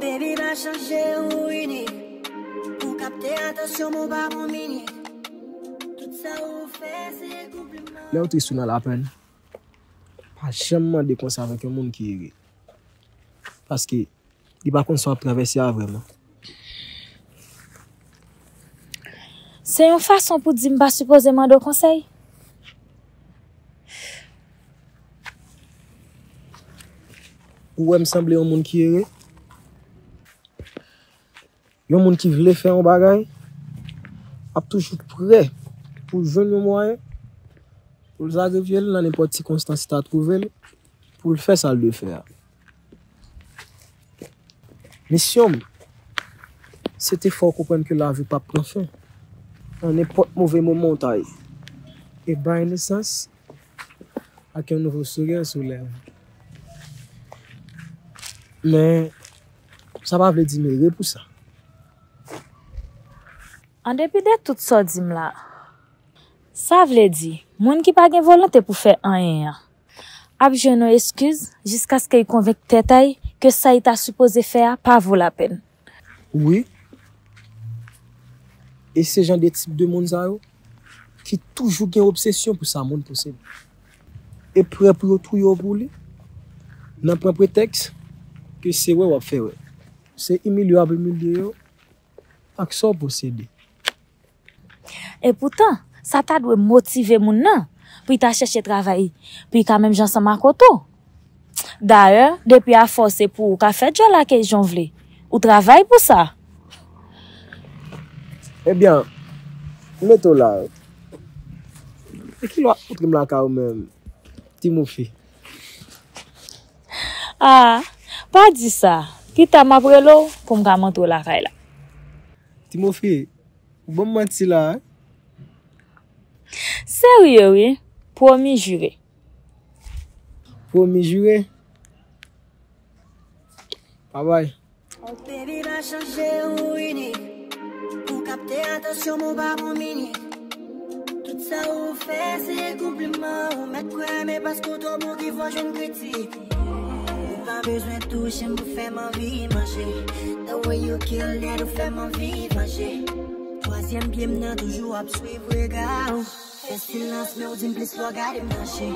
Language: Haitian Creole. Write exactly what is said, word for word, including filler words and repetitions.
Baby, pa chanje, ou inik. Ou kapte atansyon mwen, ou pa bon minik. Tout sa ou fè, se konpliman. Lè w tris ou nan lapenn, pa janm mande konsèy avèk yon moun ki ere. Paske li pa konn sa w ap travèse a vrèman. Se yon fason pou di m pa sipoze mande w konsèy? Ou wè m sanble yon moun ki ere? Yon moun ki vle fè yon bagay ap toujou prè pou l jwenn yon mwayen pou l sakrifye l nan nenpòt sikonstans li ta twouve l pou l fè sa l dwe fè a. Misyon m, se te fè w konprann ke lavi p ap pran fen nan nenpòt move moman w ta ye, e bay nesans ak yon nouvo souri sou lèv. Men, sa pa vle di m ere pou sa. An depi de tout sa w di m la, sa vle di, moun ki pa gen volonte pou fè anyen an ap jwenn yon eskiz jiskaske l konvenk tèt a l ke sa l ta sipoze fè a pa vo lapenn. Wi. E se jan de tip de moun sa yo ki toujou gen obsesyon pou sa moun posede. E prè pou yo touye w pou li, nan pran pretèks ke se wè w ap fè wè. Se imilye w ap imilye yo ak sa w posede. Epoutan, sa ta dwe motive moun nan pou l ta chèche travay, pou l ka menm jan ansanm ak ou tou. Dayè, depi afè w se pou ou ka fè djòl ak jan w vle, ou travay pou sa. Ebyen, m mete w la. E kilè w ap montre m lakay ou menm, Timofey? Ah, pa di sa. Pita m ap rele w pou m ka montre w lakay la. Timofey, ou ban m manti la, wi. Serye, wi. Pwomi jire. Pwomi jire. Babay. Oh, baby, pa chanje, ou inik. Ou kapte atansyon mwen, ou pa bon minik. Tout sa ou fè, se konpliman. Ou mèt kwè, men paske w twò bon ki fè w jwenn kritik. Ou pa bezwen touche m pou fè m anvi manje. The way you kill that, ou fè m anvi vanje. Twazyèm pye m nan toujou ap swiv rega w. Fè silans, men ou di m plis lè w gade m nan je.